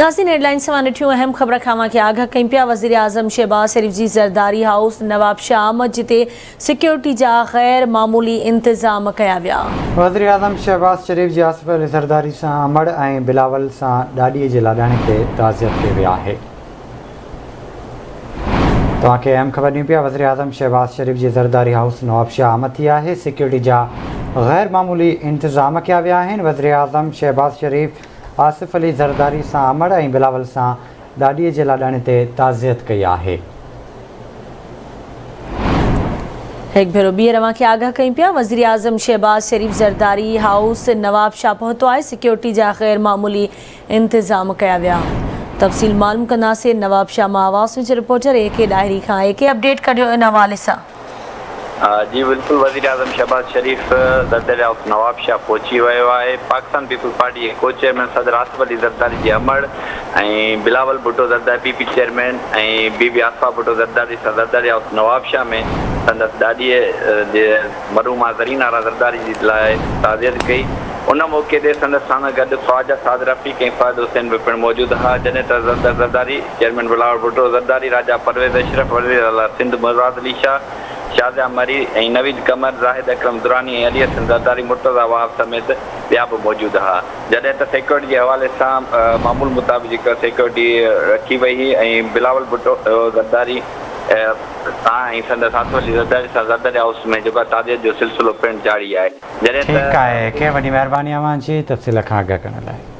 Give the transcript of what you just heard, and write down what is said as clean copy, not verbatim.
ناظرين هيڊلائنز سان ڏٺيون اهم خبر کان اوهان کي آگاهه ڪيون پيا وزيراعظم شهباز شريف جي زرداري هائوس نوابشاهه آمد جتي سيڪيورٽي جا غير معمولي انتظام ڪيا ويا. وزيراعظم شهباز شريف جي آصف علي زرداري سان امڙ ۽ بلاول سان ڏاڏي جي لاڏاڻي تي تعزيت ڪئي وئي آهي. توهان کي اهم خبر ڏيون پيا وزيراعظم شهباز شريف جي زرداري هائوس نوابشاهه آمد ٿي آهي سيڪيورٽي جا غير معمولي انتظام ڪيا ويا آهن وزيراعظم شهباز شريف آصف علي زرداري سان امڙ ۽ بلاول سان ڏاڏي جي لاڏاڻي تي تعزيت ڪئي آهي. هڪ ڀيرو ٻيهر اوهان کي آگاهه ڪيون پيا وزيراعظم شهباز شريف زرداري هائوس نوابشاهه پهتو آهي سيڪيورٽي جا غير معمولي انتظام ڪيا ويا تفصيل معلوم ڪنداسين نوابشاهه مان آواز نيوز جي رپورٽر اي ڪي ڏاهري کان اي ڪي اپڊيٽ ڪڍيو ان حوالي سان. جي بلڪل وزيراعظم شهباز شريف زرداري هائوس نوابشاهه پهچي ويو آهي، پاڪستان پيپلز پارٽي جي ڪو چيئرمين صدر آصف علي زرداري جي امڙ ۽ Bilawal Bhutto Zardari P P chairman ۽ Bibi Asifa Bhutto Zardari سان زرداري هائوس نوابشاهه ۾ سندس ڏاڏي جي مرحومه زرين آرا زرداري جي لاء تعزيت ڪئي ان موقعي تي سندس سان گڏ خواجه سعد رفيق ۽ فهد حسين به پڻ موجود ها جڏهن ته صدر زرداري چيئرمين بلاول ڀٽو زرداري، راجا پرويز اشرف، وزير اعليٰ سنڌ مراد علي شاهه، شازيا مري ۽ نويد قمر، زاهد اڪرم دراني ۽ علي حسن زرداري، مرتضيٰ وهاب سميت ٻيا به موجود ها. جڏهن ته سيڪيورٽي جي حوالي سان معمول مطابق جيڪا سيڪيورٽي رکي وئي هئي ۽ بلاول ڀٽو زرداري سان ۽ سندس آصف علي زرداري سان زرداري هائوس ۾ جيڪو تعزيت جو سلسلو پڻ جاري آهي. جڏهن ته. ٺيڪ آهي ڪي وڏي مهرباني اوهان جي تفصيل کان آگاهه ڪرڻ لاء.